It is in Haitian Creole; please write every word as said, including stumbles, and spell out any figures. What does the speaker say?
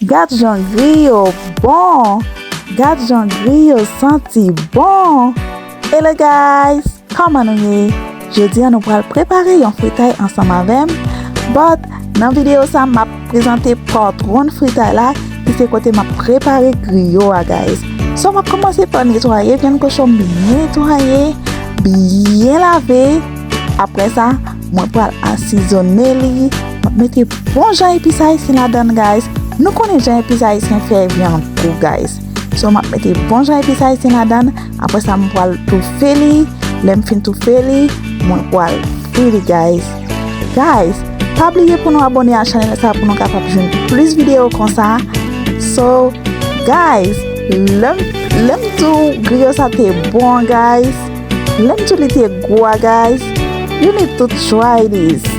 Gad jan griyo bon! Gad jan griyo santi bon! Hello guys! Kòman nou ye? Jodi a nou pral prepare yon fritay ansanm avè m. But nan videyo sa m ap prezante part one fritay la, ki se kote m ap prepare griyo a guys. So m ap kòmanse pa netwaye vyann kochon m byen netwaye, byen lave. Apre sa, mwen pral asizone li. M ap mete bon jan epis ayisyen ladan l guys. Nou konnen jan epis ayisyen fè vyann gou guys. So m ap mete bon jan epis ayisyen ladan l. Apre sa m pral toufe li. Lè m fin toufe li, mwen pral fri li guys. Guys, pa bliye pou nou abone a chanèl sa pou nou kapab jwenn plis videyo konsa. So guys, lè m lè m di w griyo sa te bon guys. Lè m di w li te gou a guys. You need to try this.